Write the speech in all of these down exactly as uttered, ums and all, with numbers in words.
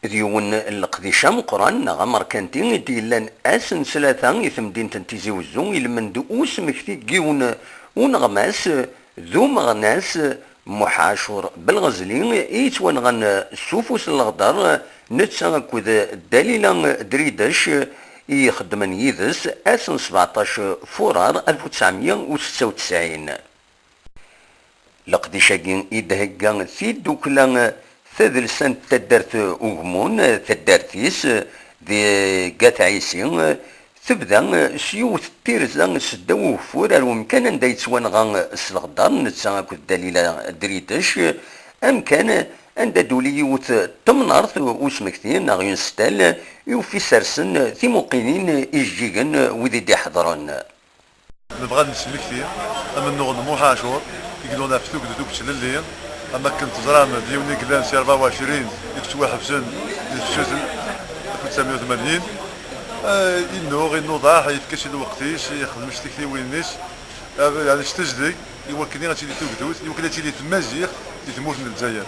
D yiwen n leqdic ameqqran neɣ amerkanti i d-yellan ass n ttlata i temdint n Tizi Wezzu, ilmend usmekti n yiwen uneɣmas d umeɣnas Muḥ Ɛacur Belɣezli i yettwanɣan s ufus n leɣder, netta akked Dalila Dridec i ixeddmen yid-s ass n sbeɛṭac furar alef u tesɛemya u setta u tesɛin. Leqdic-agi i d-thegga tiddukla tadelsant taddart Ugmun, taddart-is di Gat Ɛisi, tebda s yiwet n tirza seddaw ugeffur ar umkan anda yettwanɣa s leɣder netta akked Dalila Dridec, amkan anda d-tuli yiwet n temnaṛt usmekti neɣ une stèle i ufis rsen timuqqinin ijeǧǧigen wid i d-iḥeḍren. Nebɣa ad nesmekti amennuɣ n Muḥ Ɛacur, i yellan ɣef tugdut akked tlelli, am akken teẓram d yiwen i yellan si rebɛa u ɛecrin i yettwaḥebsen di tefsut alef u tesɛemya u tmanyin. Eh, innuɣ, inuḍaḥ, yefka-s lweqt-is, yexdem s tiktiwin-is, eh, yeɛni s tezdeg, i wakken ad tili tugdut, i wakken ad tili tmaziɣt di tmurt n Lezzayer.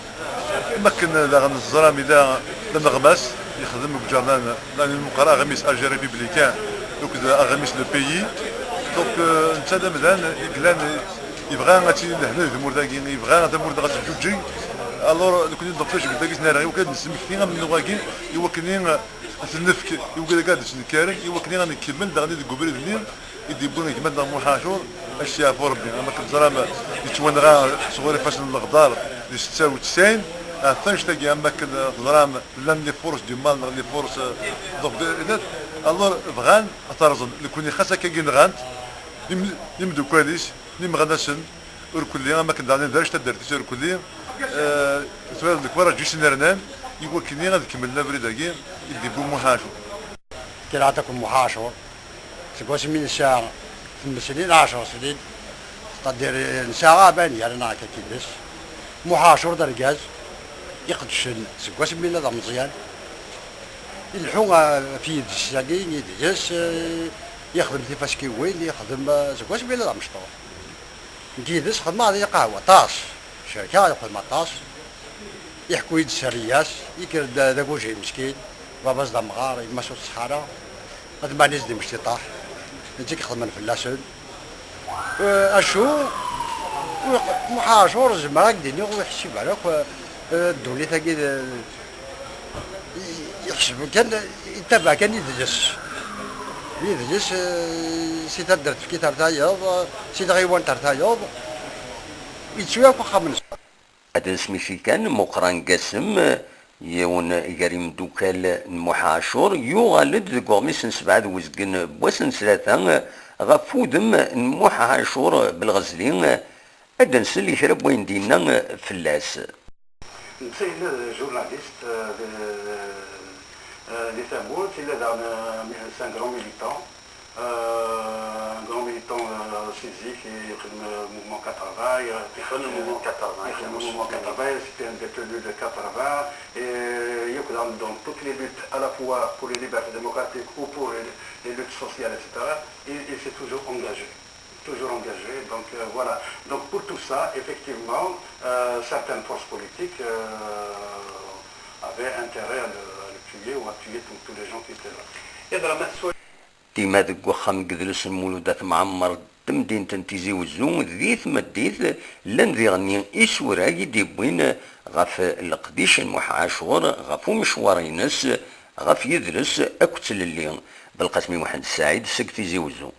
Am akken daɣen teẓram, yella d aneɣmas, yexdem deg uǧernan, la meqqar aɣmis Alger Républicain, akked aɣmis Le Pays. Donc, euh, netta d amdan i yellan, yebɣa ad tili lehna di tmurt-agi, yebɣa tamurt-nneɣ ad teǧǧuǧǧeg. Alors, nekkni donc tajmilt-agi s-nerra, i wakken ad nesmekti amennuɣ-agi, i wakken ad t-nefk i wigad ad d-yettnekkaren, i wakken ad nkemmel daɣen deg ubrid-nni i d-yewwi gma-tneɣ Muḥ Ɛacur, ad s-yeɛfu Rebbi. Am akken teẓram, yettwanɣa sɣur ifassen n leɣder di setta u tesɛin, ɣef annect-agi, am akken teẓram, llan les forces du mal neɣ les forces, euh, donc, de, de, alors, bɣan ad t-rẓen. Nekkni xas akka i nɣan-t, im-, imeddukal-is, imeɣnasen, irkelli, am akken daɣen d arrac taddart-is irkelli, euh, tura d lekwaɣeḍ i s-nernan, i wakken ad kemmlen abrid-agi i d-yewwi Muḥ Ɛacur. Kra ad takum Muḥ Ɛacur. Seg wasmi nesɛa tmes snin, ɛecr snin, c'est-à-dire nesɛa aban gar-aneɣ akka yid-s. Muḥ Ɛacur d argaz iqeddcen seg wasmi yella d ameẓyan. Ileḥḥu, ah, ɣef yidles-agi, yidles, eh, yexdem tifaskiwin, yexdem, eh, seg wasmi yella d amecṭuḥ. Nekk yid-s xedmeɣ di lqahwa aṭas, cerkeɣ yexdem aṭas. Iḥekku-yi-d sserya-s, yekker-d d agujil meskin, baba-s d amɣar, yemma-s ur tṣeḥḥa ara, ad mani-s d imectiṭaḥ, netta i ixedmen fell-asen. Eh, acu? Muḥ Ɛacur, zemreɣ ad k-d-iniɣ, ur iḥsib ara akk, eh, ddunit-agi d, yeḥseb kan, yettabaɛ kan idles. Idles, eh, si taddart tefki-t ar tayeḍ, si tɣiwant ar tayeḍ, yettu akk axxam-nsen. Ad nesmekti kan Muqran Gasem, yiwen gar imeddukal n Muḥ Ɛacur, yuɣal-d deg uɣmis n sebɛa d uzgen n wass n ttlata ɣef wudem n Muḥ Ɛacur Belɣezli. Ad d-nsel i kra n wayen d-yenna fell-as. Netta yella d journaliste, euh, de, euh, di tawwurt, yella daɣen, euh, c'est un grand militant, euh, un grand militant, euh, si zik, yexdem, euh, mouvement quatre-vingts, euh, Yexdem mouvement quatre-vingts, yexdem mouvement quatre-vingts, c'était un détenu de quatre-vingts, et, euh, yekk daɣen dans toutes les luttes, à la fois pour les libertés démocratiques ou pour les, les luttes sociales, et cetera, il, il s'est toujours engagé. Toujours engagé, donc, euh, voilà. Donc pour tout ça, effectivement, euh, certaines forces politiques, euh, avaient intérêt à le, à le tuer ou à tuer tous, tous les gens qui étaient là. Yeḍra ma teswa- Dima deg wexxam n yidles n Mulud At Mɛemmer n temdint n Tizi Wezzu, di tmeddit, llan diɣen isura i d-yewwin ɣef leqdic n Muḥ Ɛacur, ɣef umecwar-ines, ɣef yidles akked tlelli. Belqasem Muḥend Saɛid seg Tizi Wezzu.